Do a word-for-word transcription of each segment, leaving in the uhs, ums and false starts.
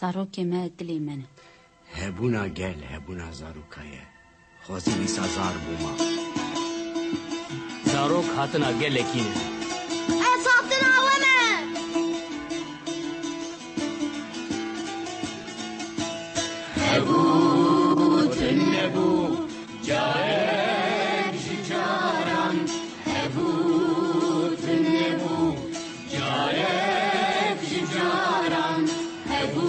Zarokê me dilê me ne. Hebûna gel, hebûna zaroka ye. Xwezî dîsa zar bûma. Zarok hatina gelekî ne. Ez hatina we me. Hebû, tune bû, carek ji caran. Hebû, tune bû, carek ji caran. Hebû,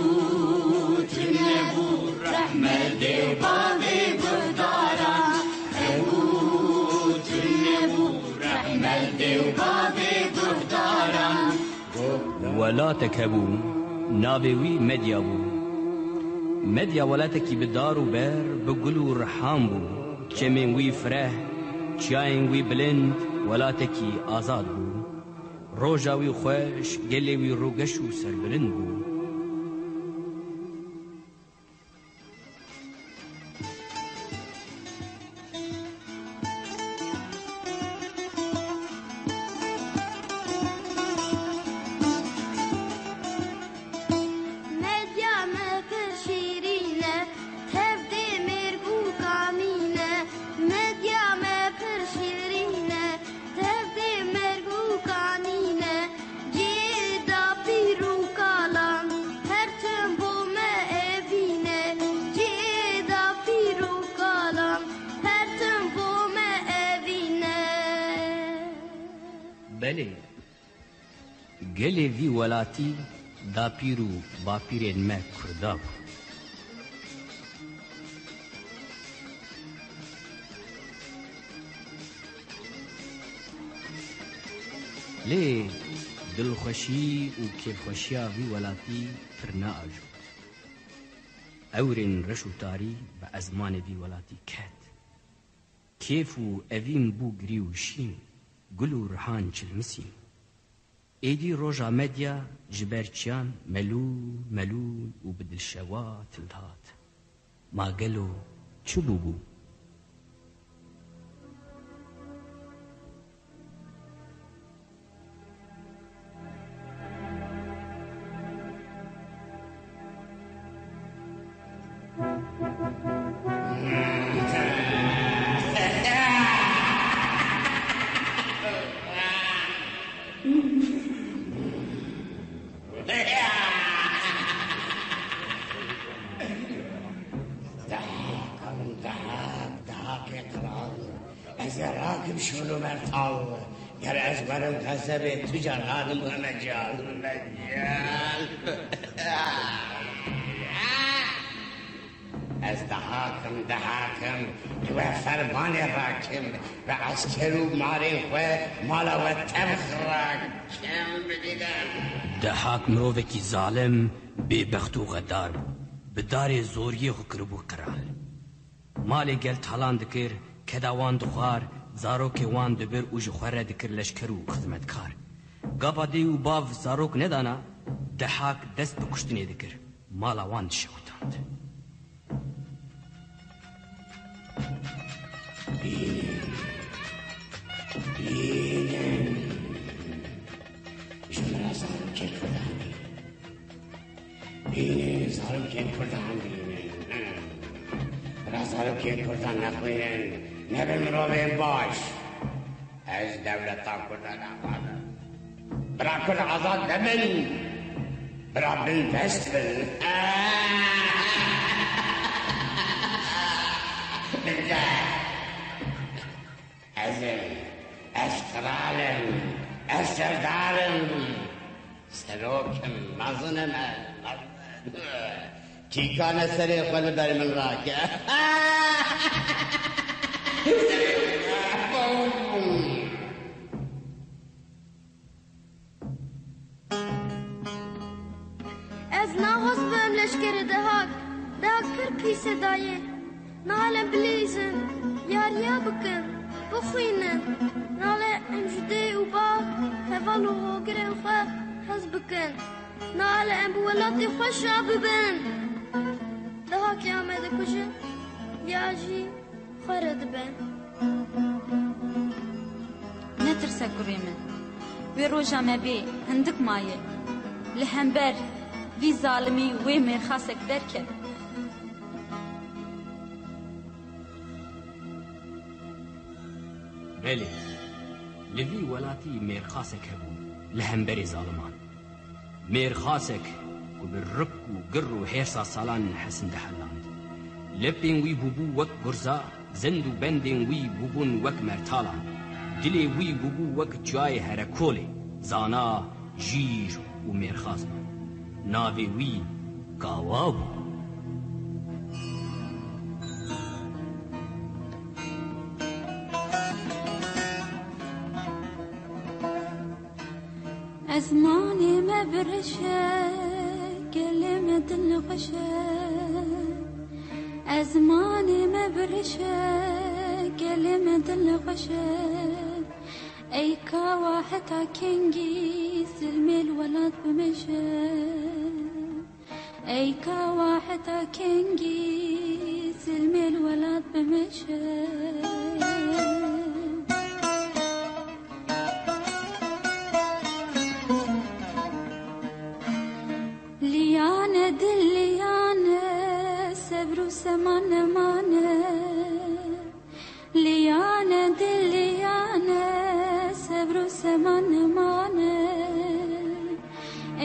tune bû, rehmet dê û bavê guhdaran. Hebû, tune bû, rehmet dê û bavê guhdaran. Welatek hebû, navê wî Medya bû. Medya welatekî bi dar û ber, bi gul û rihan bû. Çemên wî fireh, çiyayên wî bilind, welatekî azad bû. Roja wî xweş, gelê wî rûgeş û serbilind bû. Medya me pir şîrîn e, tev dê mêrg û kanîn e. Medya me pir şîrîn e, tev dê mêrg û kanîn e. Cihê dapîr û kalan, her tim bo me evîn e. Cihê dapîr û kalan, her tim bo me evîn e. Belê, gelê vî welatî dapîr û bapîrên me Kurda bû. Lê dilxweşî û kêfxweşiya vî welatî pir neajot. Ewrên reş û tarî bi ezmanê vî welatî ket. Kêf û evîn bû girî û şîn, gul û rihan çilmisîn. Êdî roja Medya ji ber çiyan melûl melûl û bi dilşewa til dihat. Ma gelo çi bûbû? Dehak, dehak, dehakê qral. Ez ê rakim şûn û mertal. Ger ez werim xezebê tu car hadim we mecal, mecal. Ez dehak im, dehak im, li we fermanê rakim, bi esker û marên xwe mala we tevx rakim bidînin. Dehak mirovekî zalim, bêbext û xedar bû. Bi darê zoriyê xwe kiribû qral. Malê gel talan dikir, keda wan dixwar, zarokê wan dibir û ji xwe re dikir leşker û xizmetkar. Gava dê û bav zarok nedana, Dehak dest bi kuştinê dikir, mala wan dişewitand. Bînin, bînin, ji min re zarokê Kurdan bînin. Bînin, zarokên Kurdan bînin. Bira zarokên Kurdan nexwînin, nebin mirovên baş. Ez dewleta Kurdan axwazim. Bira Kurd azad nebin. Bira bindest bin. Bindest. Ez im, ez qral im, ez serdar im. Serok im, mezin im ez, mezin. Tîkane serê xwe li ber min rake. Ez naxwazibim leşkerê Dehak. Dehak pir pîse dayê. Nahale bilîzin, yariya bikin, bixwînin. Nahale em ji dê û bav, heval û hogirên xwe hez bikin. Nahale em bi welatê xwe şa bibin. Dehakê ya me dikujin, ya jî xwe re dibe. Netirse kurê min. Wê roja me bê hindik maye. Li hember Vî zalimî wê mêrxasek derkeve. Belê, li vî welatî mêrxasek hebû li hemberê zaliman. Mêrxasek ku bi rik û gir û hêrsa salan hesin diheland. Lepên wî bûbû wek gurza, zend û bendên wî bûbûn wek mertalan. Dilê wî bûbû wek çiyayê herekolê, zana, jîr û mêrxas bû. Navê wî Kawa bû. Ezmanê me birişe, gelê me dilxweş e. Ezmanê me birişe, gelê me dilxweş e. Ey Kawa, heta kengî zilmê li welat bimeşe? Ey Kawa, heta kengî zilmê li welat bimeşe? Liyane dil liyane, sebr û seman nemane. Liyane dil liyane, sebr û seman nemane.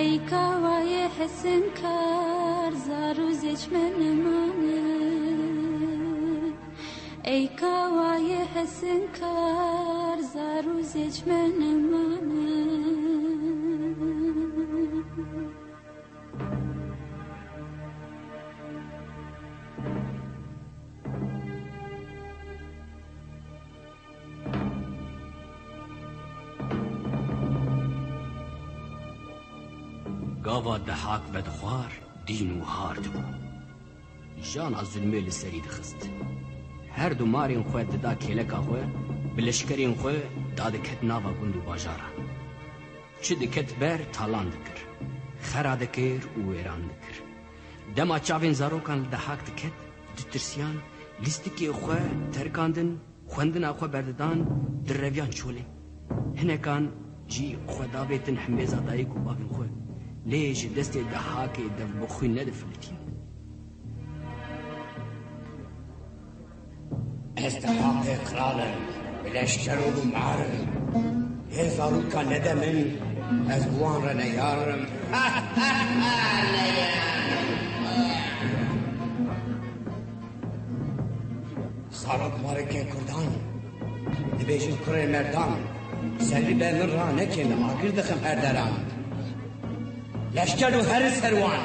Ey Kawayê hesinkar, zar û zêç me nemane. Ey Kawayê hesinkar, zar û zêç me nemane. Gava Dehak vedixwar dîn û har dibû. Jana zulmê li serî dixist. Her du marên xwe dida kêleka xwe, bi leşkerên xwe dadiket nava gund û bajaran. Çi diket ber talan dikir, xera dikir û wêran dikir. Dema çavên zarokan li Dehak diket, ditirsiyan, lîstikê xwe terikandin, xwendina xwe berdidan, direviyan çolê. Hinekan jî xwe davêtin himêza dayik û bavên xwe. Lê ji destê Dehakê dev bi xwîn nedifilitîn. Ez Dehakê qral im, bi leşker û bi mar im. Hê zarokan nede min, ez bi wan re neyar im. Zarok marikên kurdan, dibêjin kurê merdan, serî ber min ranekên, agir dixim her deran. Leşker û herin ser wan,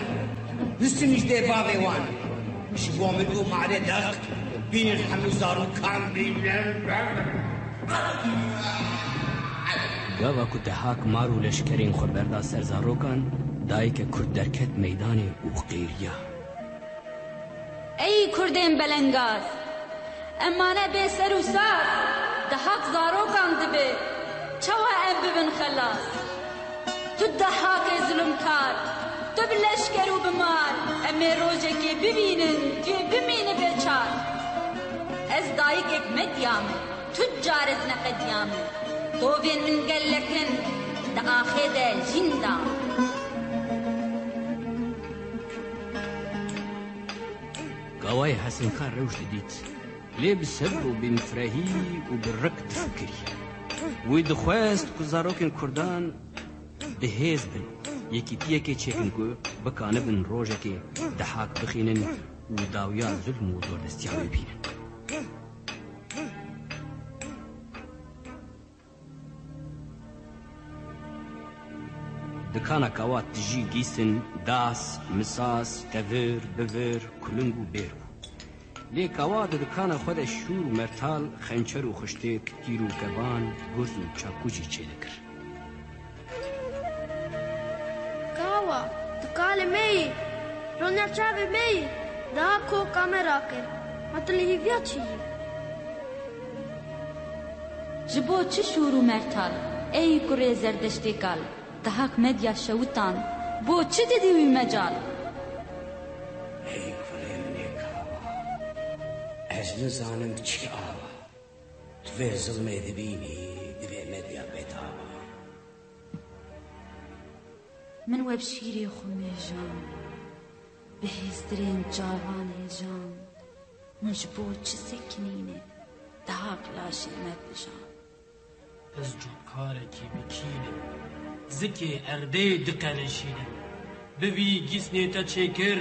bistin îştê bavê wan. Ji bo min û marê deq, bînin hemû zarokan bînin. Gava ku Dehak mar û leşkerên xwe berda ser zarokan, dayike kurd derket meydanê û qêriya. Ey kurdên belengaz! Em mane bê ser û sar, Dehak zarokan dibe, çawa em bibin xelas? Tu Dehakê zulumkar, tu bi leşker û bi mar, em ê rojekê bibînin, tu yê bimînî bê çar. Ez dayikek Medya me, tu car ez neqediya me. Tovên min gelek in, di axê de jîn da. Gawayê hesinkar rewş didît, lê bi sebr û bîmfirehî û bi rik difikirî. Wî dixwest ku zarokên kurdan bi hêz bin, yekîtiyekê çêkin ku bikanibin rojekê Dehak bixînin û dawiya zulm û zordestiya wê bînin. Dikana Kawa tijî gîsin, das, misas, tevir, bivir, kuling û bêr bû. Lê Kawa di dikana xwe de şûr û mertal, xençer û xuştêk, tîr û kevan, gurz û çakû jî çêdikir. Kawa, tu kalê me yî, ronya çavê me yî, daha koka me rakir. Ma tu li hîviya çi yî? Ji bo çi şûr û mertal, ey kurê Zerdeştê kal, Dehak Medya şewitan, bo çi didî wî mecal? Ey kurê min ê Kawa, ez nizanim çi ava. Tu vê zilmê dibînî, divê Medya bê dava. Min we bi şîrê xwe mêjand, bi hêstirên çavan hêjand. Hûn ji bo çi sekinîne, dihak laşê me dijand? Ez cotkarekî bi kîn im, zikê erdê diqeleşînim. Bi vî gîsnê te çêkir,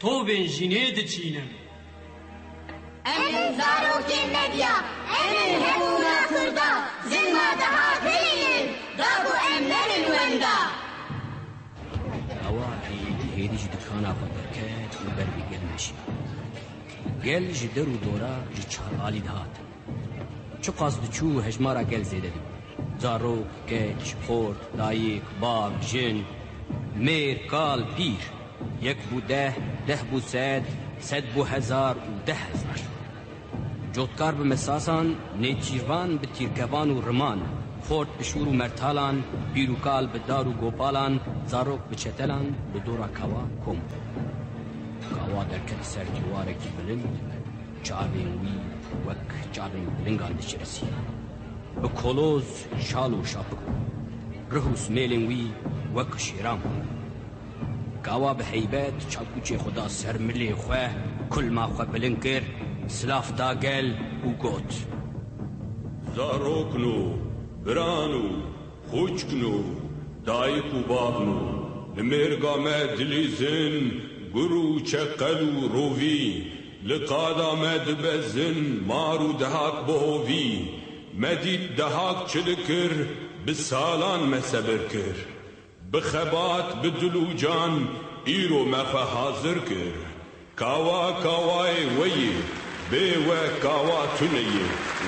tovên jînê diçînim. Em in zarokên Medya, em in hebûna Kurda, zilma dihak heye yin, da ku em nerin wenda. Awa hêdî hêdî ji dikana xwe derket û ber bi gel meşî. Gel ji der û dora ji çar alî dihatin. Çiqas diçû hejmara gel zêde dibû. Zarok, keç, xort, dayik, bav, jin, mêr, kal, pîr. Yek bû deh, deh bû sed, sed bû hezar û deh hezar. Cotkar bi mesasan, nêçîrvan bi tîrkevan û riman, xort bi şûr û mertalan, pîr û kal bi dar û gopalan, zarok bi çetelan li dora kawa kom bûn. Kawa derket ser dîwarekî bilind, çavên wî wek çavên pilingan diçirisî. Bi koloz, şal û şapik bû. Rih û smêlên wî wek şêran bûn. Kawa bi heybet çavkûçê xwe da ser milê xwe, kulma xwe bilind kir, silav da gel û got: Zarokno, birano, xûçkno, dayik û bavno, li mêrga me dilîzin, gur û çeqel û rovî, li qada me dibe zin, mar û dihak bihovî. Me dît dihak çi dikir, bi salan me sebir kir. Bi xebat, bi dil û can, îro me xwe hazir kir. Kawa kawayê we ye, bê we kawa tune ye.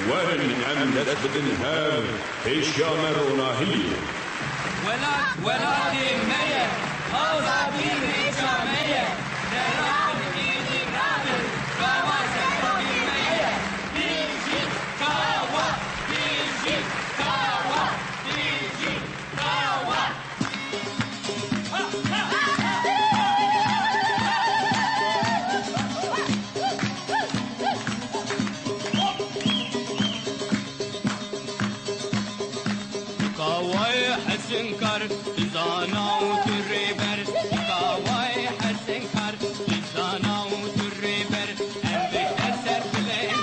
Werin em dest bidin hev, pêşiya me ronahiyê. Welat welatê me ye, azadî rêça me ye. Deran êdî rabin, kawa serokê me ye. Bijî kawa, bijî kawa, bijî kawa. Kawayê Hesinkar, tu zana û tu rêber. Kawayê Hesinkar, tu zana û tu rêber. Em bi te serbilindin,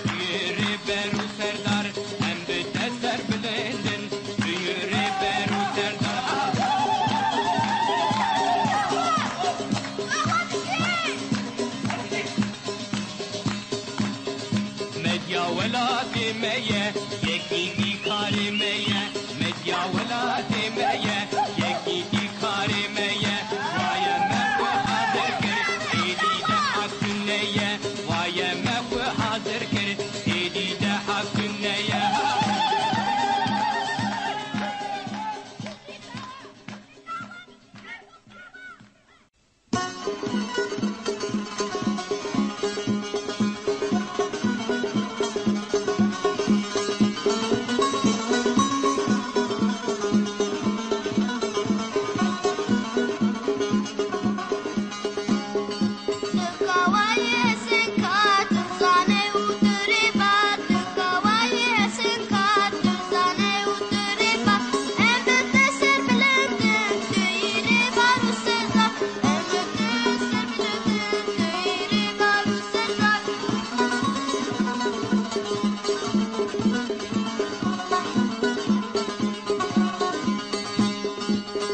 tu yê rêber û serdar. Em bi te serbilindin, tu yê rêber û serdar. Medya welatê me ye, yekîtî karê me ye. Medya welatê me ye, yekîtî karê me ye. Waye me xwe hazir kir, êdî dehak tune ye. Waye me xwe hazir kir, êdî dehak tune ye.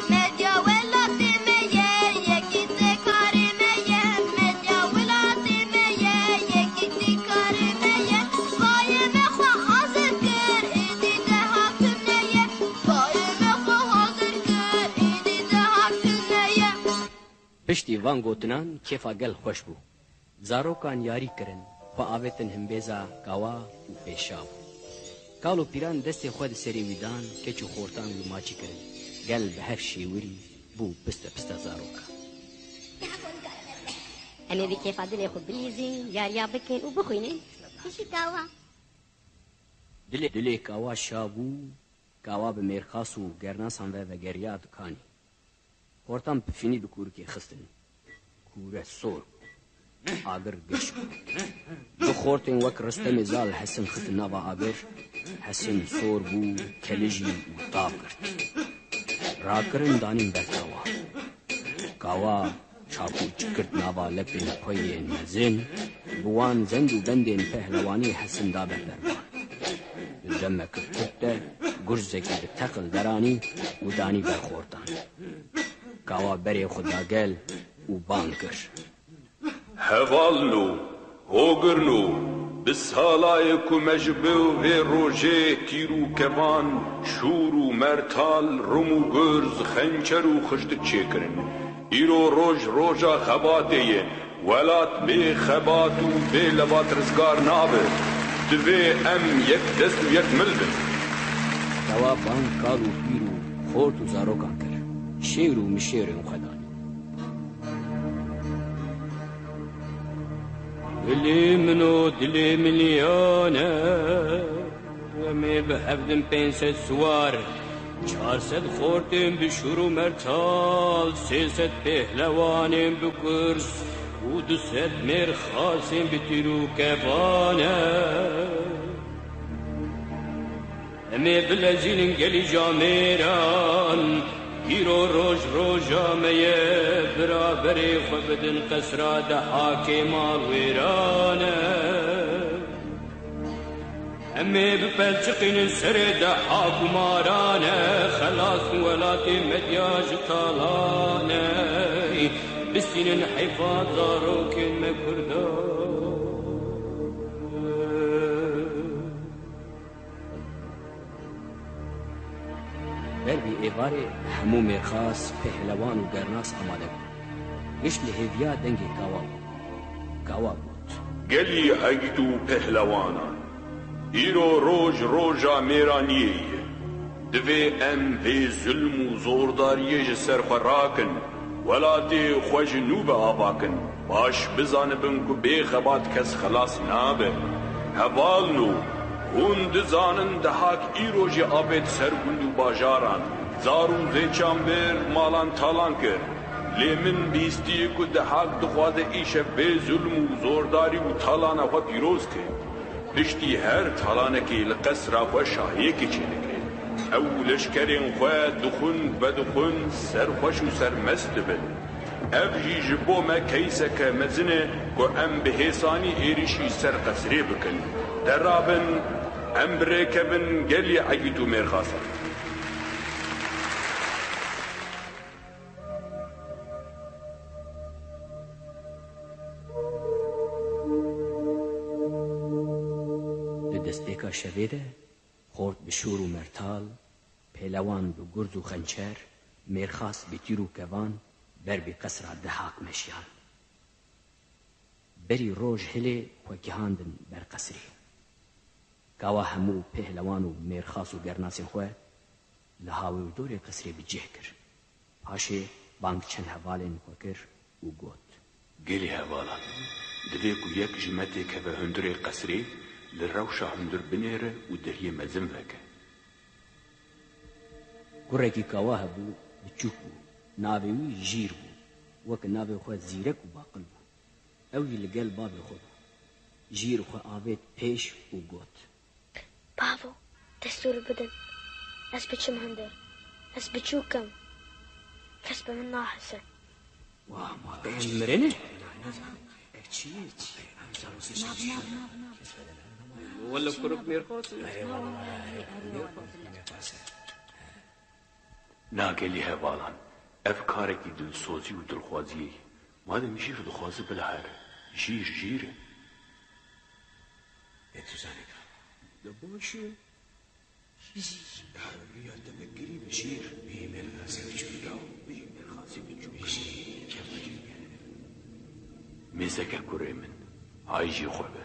Medya welatê me ye, yekîtî karê me ye. Medya welatê me ye, yekîtî karê me ye. Vayê me xwe hazir kir, êdî dehak tune ye. Vayê me xwe hazir kir, êdî dehak tune ye. Piştî van gotinan kêfa gel xweş bû. Zarokan yarî kirin, xwe avêtin himbêza kawa û pêşa bûn. Kal û pîran destê xwe di serê wî dan, keç û xortan wî maçî kirin. Gel bi hev şêwirî bû piste piste zarokan. Em ê vî kêfa dilê xwe bilîzin, yariya bikin û bixwînin. Piştî kawa. Dilê, dilê kawa şa bû, kawa bi mêrxas û gernasan ve vegeriya dikanî. Xortan pifînî bi kûrikê xistin. Kûre sor bû. Agir giş bû. Du xortên wek Ristemê Zal Hesin xistin nava agir. Hesin sor bû, kelijî û tav girt. Rakirin danîn ber kawa. Kawa çakû çikird nava lepên xwe yên mezin, bi wan zend û bendên pehlewanî hesin dabe ber wan. Di demek kurt de gurzekî bi teqil deranî û danî ber xortan. Kawa berê xwe da gel û bang kir. Hevalno, hogirno, bi sala ye ku me ji bo vê rojê tîr û kevan, şûr û mertal, rim û gurz, xençer û xiştik çêkirin. Îro roj roja xebatê ye. Welat bê xebat û bê levat rizgar nabe. Divê em yek dest û yek mil bin. Kawa bang kal û pîr û xort û zarokan kir. Şêr û mişêrên xwe dan. Dilê min o dilê miliyan e, em ê bi hevdin pênc sed siwar, çar sed xortên bi şûr û mertal, sê sed pehlewanên bi gurz û du sed mêrxasên bi tîr û kevan e. Em ê bilezînin gelî camêran, îro roj roja me ye, bira berê xwe bidin qesra Dehakê mal wêran e. Em ê bipelçiqînin serê Dehak û maran e, xelas welatê medya ji talan e, bistînin heyfa zarokên me kurdan. Ber vî êvarê hemû mêrxas, pehlewan û gernas amade bûn. Giş li hêviya dengê Kawa bû. Kawa got: Gelî egîd û pehlewanan, îro roj roja mêraniyê ye. Divê em vê zulm û zordariyê ji ser xwe rakin. Welatê xwe ji nû ve ava kin. Baş bizanibin ku bê xebat kes xelas nabe. Hevalno, hûn dizanin Dehak îro jî avêt ser gund û bajaran. Zar û zêçan bir malan talan kir. Lê min bihîstî ku Dehak dixwaze îşev vê zulm û zordarî û talana xwe pîroz ke. Piştî her talanekê li qesra xwe şahiyekê çêdike. Ew û leşkerên xwe dixwin vedixwin serxweş û sermest dibin. Ev jî ji bo me keyseke mezin e ku em bi hêsanî êrîşî ser qesrê bikin. Derabin, em bi rê kevin gelî egîd û mêrxas e. Di destpêka şevê de xort bi şûr û mertal, pêlewan bi gurz û xençer, mêrxas bi tîr û kevan ber bi qesra Dehak meşiyan. Berî roj hilê xwe gihandin ber qesrê. Kawa hemû pehlewan û mêrxas û gernasên xwe li hawêrdorê qesrê bi cih kir. Paşê bang çend hevalên xwe kir û got: Gelî hevalan, divê ku yek ji me têkeve hundirê qesrê, li rewşa hundir binêre û deriyê mezin veke. Kurekî Kawa hebû, biçûk bû. Navê wî Jîr bû. Weke navê xwe zîrek û baqil bû. Ew jî li gel bavê xwe bû. Jîr xwe avêt pêş û got: Bavo, destûr bidin. Ez biçim hundir. Ez biçûk im. Kes bi min nahese. Wah, ma em mirine? Ev çi ye? Çi? Wele kuruk mêrxas e. Na gelî hevalan, ev karekî dilsozî û dilxwaziyê ye. Madem Jîr dixwaze bila here. Jîr, Jîr e. Ê tu zanî ka. De baş e. Jîr. Ya, ya te vekirî bi Jîr. Bî mêrxasî biçûk ya. Bî mêrxasî biçûk. Jîr. Mêzeke kurê min, hay jî xwe be.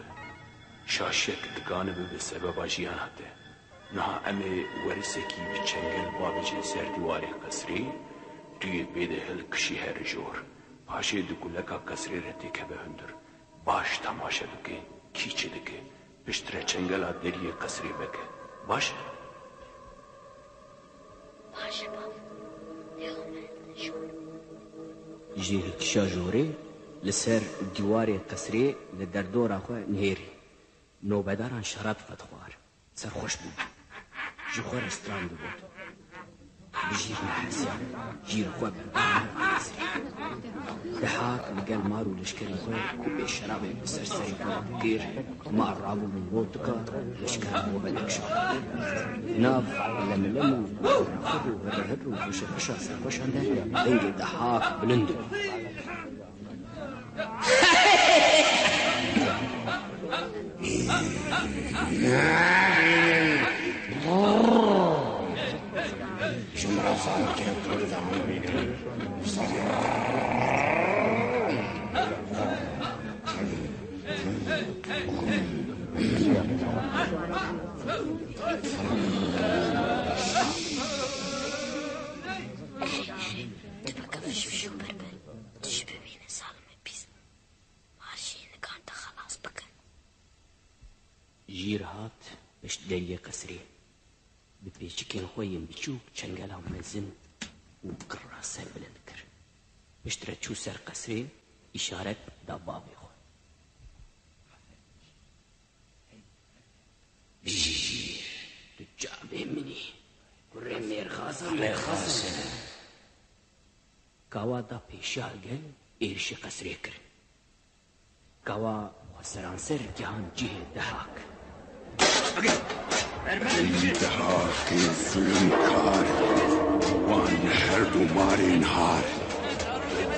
Şaşek dikanibe bi sebeba jiyana te. Niha em ê werisekî bi çengel bavêjin ser dîwarê qesrê, tu yê bêde hilkişî here jor. Paşê di guleka qesrê re têkeve hundir. Baş temaşe bike, kî çi dike. Piştre çengela deriyê qesrê veke. Baş e? Baş e, bav. Lê xwe me jor. Jîr kişa jorê, li ser dîwarê qesrê li derdora xwe nihêrî. Nobedaran şerab vedixwar. Serxweş bû. Ji xwe re stran digot. Jîr nehesiya, jîr xwe bi Dehak li gel mar û leşkerên xwe ku bê şerabê bi ser serê xwe dikir, mar rabûbûn gotika leşkeran xwe vedekşan. Di nav lemilem û hirû hirû û hişa hişa serxweşan de dengê Dehak bilind bû. Tu bi kevin şûşû berbe, tu jî bibîne zalimê pîs. Ma jî nikan te xelas bikin. Jîr hat pişt deriyê qesrê. Bi pêçikên xwe yên biçûk çengela mezin û kirra serbilind kir. Piştre çû ser qesrê, îşaret da bavê xwe. Bijî jîr, tu çavê min î. Kurê mêrxasa mêrxasa. Kawa da pêşiya gel êrişî qesrê kirin. Kawa xwe seranser gihan cihê Dehak. Ey Dehakê zulmkar, wan her du marên har.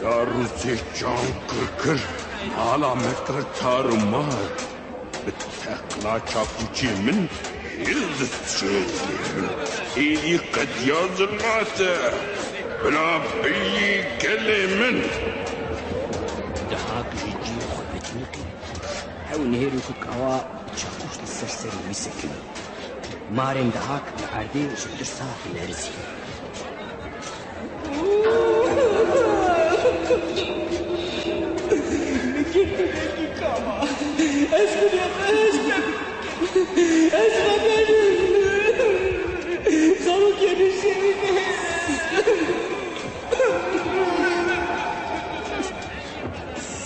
Dar û zê çaw kirkir, mala me kir tar û mar. Bi teqla çapûçê min hêz diçe. Êdî qediya zilma te. Bila biyî gelê min. Dehak ji cihê xwe veciniqî. Hew nihêrî ku kawa bi çapûç li ser serê wî sekinî. Marên Dehak li erdê ji tirsa dilerizîn. Min girtî dengî kama. Ez xwedê xweş Ez xwe benim. Zarokê min şevî ne.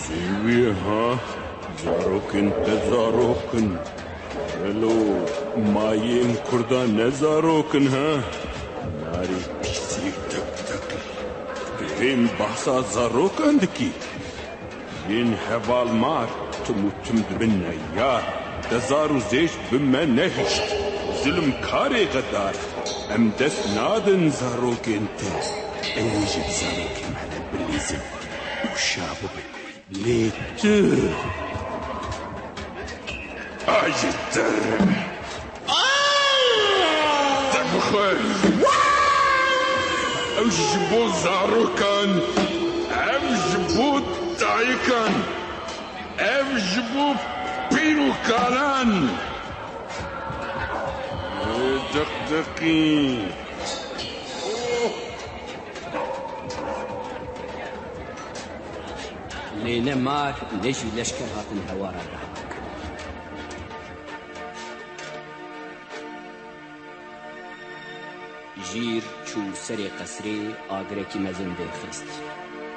Sêwî ha, zarokên te zarok in. Gelo mayên Kurda ne zarok in ha? Narê pîsê tektekî. Tu hên behsa zarokan dikî? Yên heval mar tim û tim dibin neyar. Dezar û zêş bi me nehişt. Zilimkarê xedar. Em dest nadin zarokên te. Ew ê jî bi zarokê me re bilîzin û şa bibin. Lê tu. Ay, yeter. Te bixwe. Ev ji bo zarokan, ev ji bo dayikan, ev ji bo pîr û kalan. Deqdeqî. Lê ne mar ne jî leşker hatin hewara Dehak. Jîr çû serê qesrê agirekî mezin vêxist.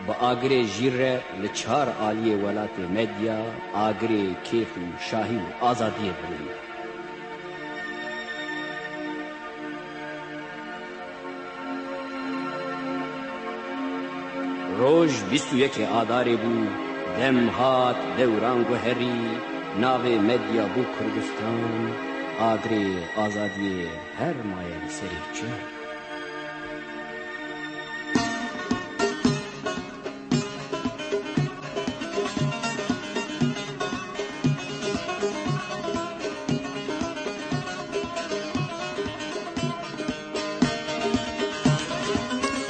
Bi agirê jîr re li çar aliyê welatê Medya agirê kêf û şahî û azadiyê bilind. Roj bîst û yekê Adarê bû, dem hat, dewran guherî, navê Medya bû Kurdistan, agirê azadiyê her maye li serê çiyan.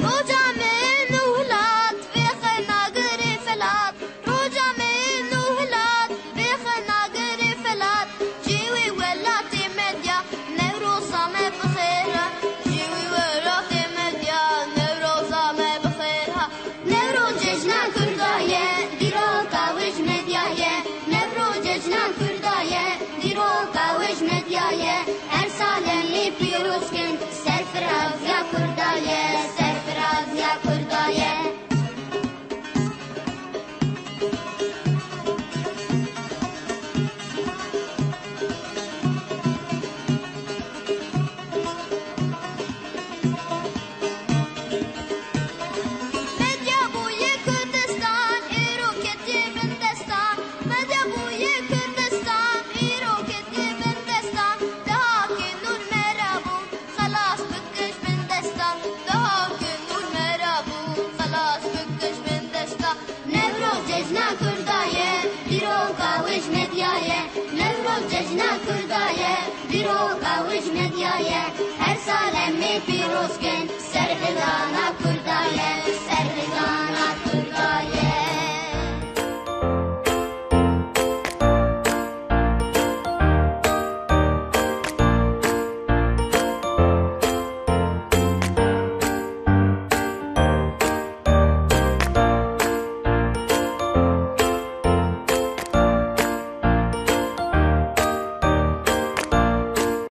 Roja min û hilat, vêxe nagirê felat. Roja min û hilat, vêxe nagirê felat. Cêwê welatê Medya, Newroza me bi xêr e. Cêwê Bawij medya ye, her sal em ê pîroz kin. Serhildana Kurda ye, serhildana Kurda.